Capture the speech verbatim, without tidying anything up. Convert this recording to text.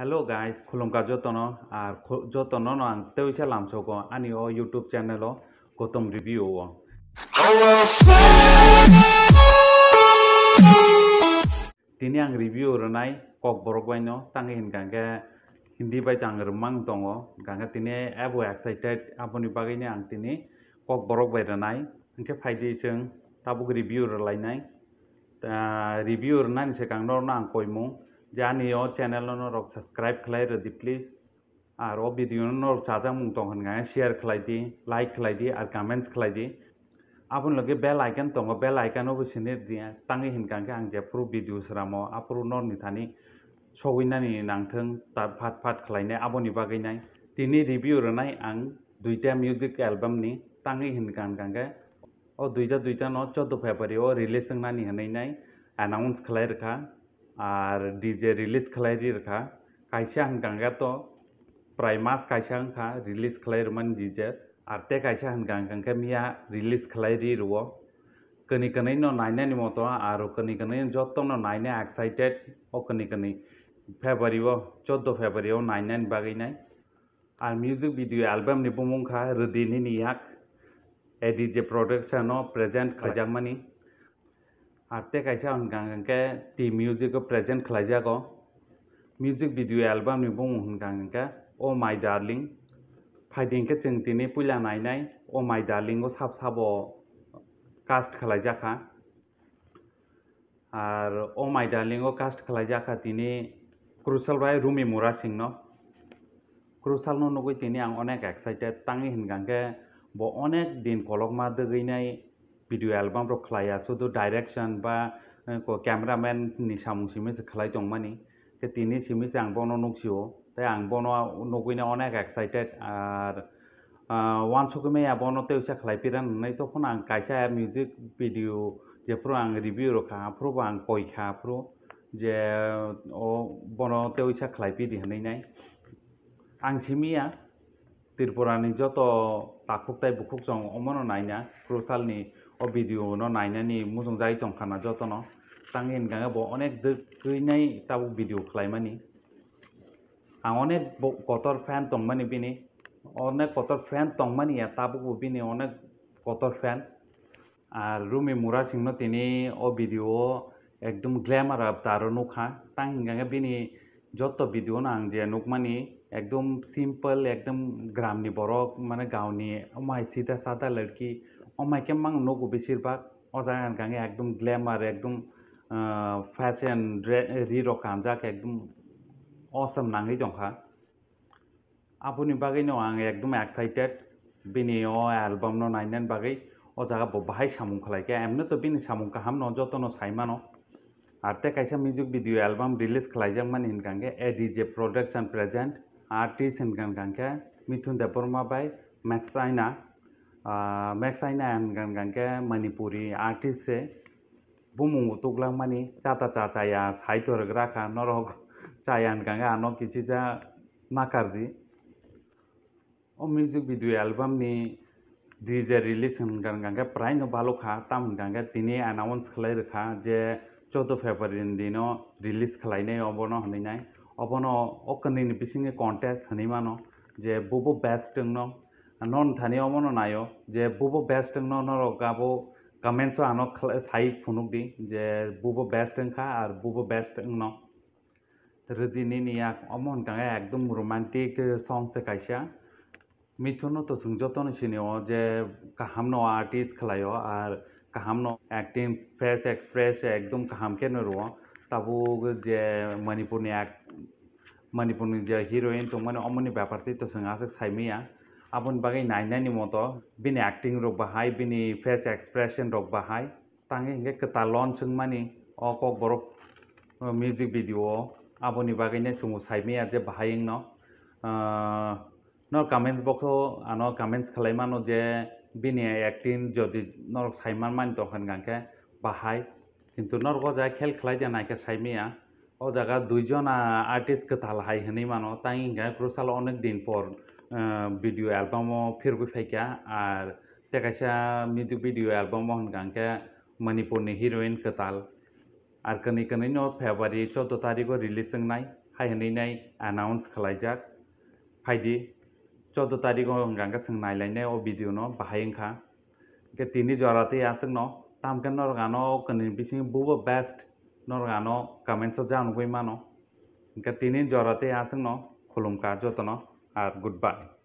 Hello guys, khulumkha jotono, ar khu-, jotono no ang teisa lamsogo ani o YouTube channel o Gotom Review o. Tini ang review rwnai Kokborok bai no, tangwi hinkha khe Hindi bai tang rwmang tongo, hinkha khe tini abo excited, aboni bagwi ni ang tini Kokborok bai rwnai, hinkhe phaidi chwng tabuk review rwlainai. Ah, review rwnani swkang norokno ang koimung je ani o channel no norok subscribe khlai rwdi please. Ar o video no norok chajakmung tong hwn khe share khlai di, like khlai di, ar comments khlai di. Aboni loge bell icon tongo, bell icon o bo sini rwdi, tangwi hinkha khe ang jephuru video sramo aphuru norni thani sogwi nani nangthwng ta phat phat khlainai aboni bagwi nai. Tini review rwnai ang duita music album ni, tangwi hinkha khe o duita duita no choudo February o release wngnani hwnwi nai announce khlai rwkha, ar D J release khlai ri rwkha. Kaisa hinkha khe to prai mas kaisa wngkha release khlai rwmani D J, ar tei kaisa hinkha khe miya release khlai ri rwo. Kwnwi kwnwi no nainani moto, aro kwnwi kwnwi joto no naina excited o kwnwi kwnwi February o, choudo February o nainani bagwi nai. Ar music video album ni bumung kha Rwdi Nini Yak, A D J Production o present khlaijakmani. Ar tei kaisa hinkha khe T Music o present khlaijago. Music video album ni bumung hinkha khe Oh My Darling. Phaidi hinkhe chwng tini puila nainai Oh My Darling o sab sabo cast khlaijak kha. Ar Oh My Darling o cast khlaijak kha tini Crucial bai Rumi Murasing no. Crucial no nugwi tini ang onek excited, tangwi hinkha khe bo onek din kolokma dwgwi nai video album rok khlaiya, sudu direction ba, eh, ko cameraman ni samung simi se khlai tongmani. Khe tini simi se ang bono nuksio, tei ang bono nugwino onek excited, ar, ah, wansugwi maya bono tei uisa khlai pira nwngnai, tokhono ang kaisa music video jephuru ang review rwkha, aphuru bo ang koikha, aphuru je o bono tei uisa khlai pidi hwnwi nai. Ang simiya, Tripura ni joto takhuk tei bukhuk chwng omono naina, Crucial ni o video no nainani muchungjagwi tongkha na jotono. Tangwi hinkha khe bo onek dwgwi nai tabuk video khlaimani. Ang onek bo-, kotor fan tongmani bini, onek kotor fan tongmani ya, tabuk bo bini onek kotor fan. Ar Rumi Murasing no tini o video o ekdum glamour avatar o nukha. Tang hinkha khe bini joto video no ang je nukmani ekdum simple, ekdum gram ni borok, mane gaon ni omai sida sada ladki, omai khe mang nugo besir bak. O jaga hinkha khe ekdum glamour, ekdum, ah, fashion dre-, ri rok kanjak, ekdum awesome nangwi tongkha. Aboni bagwi no ang ekdum excited bini o album no nainani bagwi. O jaga bo bahai samung khlai khe, emni to bini samung kaham no joto no sai mano. Ar tei kaisa music video album release khlaijak mani hinkha khe A D J Production present, artist hinkha khe Mithun Debbarma bai Max Aina. Ah, Max Aina hinkha khe Manipuri artist se. Bumung utuk langmani chata cha chaya sai torok rakha norok chaya hinkha khe ano kisisa nakar di. O music video album ni D J release hinkha khe prai no balok kha, tam hinkha khe tini announce khlai rwkha je choudo February ni dino release khlainai obono hwnwi nai. Obono o kwnwi ni bisingo contest hwnwi mano je bubo best wngno. Non thani omono naio je bubo best wngno norok abo comments o ano khlai-, sai phunuk di je bubo best wngkha ar bubo best wngno. Rwdi Nini Yak omo hinkha khe ekdum romantic, eh, song se kaisa. Mithun no to chwng jotono sinio je kaham no artist khlaio ar kaham no acting, face express ekdum kaham khe no rwo. Tabuk je Manipur ni ak-, Manipur ni je heroine tongmani omoni bepar tei to chwng aswk saimaya. Aboni bagwi nainani moto bini acting rok bahai, bini face expression rok bahai. Tangwi hinkhe kwtal launch wngmani o Kokborok, o music video o. Aboni bagwi no chwng bo saimaya je bahai wngno. Ah, no comment box o ano comments khlai mano je bini acting jodi norok sai man mani tongkha hinkha khe bahai. Kintu norok o jaga khel khlai dia naikhe saimaya. O jaga duijona artist kwtal hai hwnwi mano, tei hinkhe Crucial onek din por, eh, video album o phirogwi phaikha, ar tei kaisa music video album o hinkha hinkhe Manipur ni heroine kwtal. Ar kwnwi kwnwi no February choudo tarikh o release wngnai. hai hwnwi nai announce khlaijak. Phaidi choudo tarigo hwnkha hwnkhe chwng nailainai o video no bahai wngkha. Hwnkhe tini jora tei aswkno tamkhe norok ano o kwnwi bising bubo best norok ano comments o ja nugwi mano. Hwnkhe tini jora tei aswkno khulumkha jotono ar goodbye.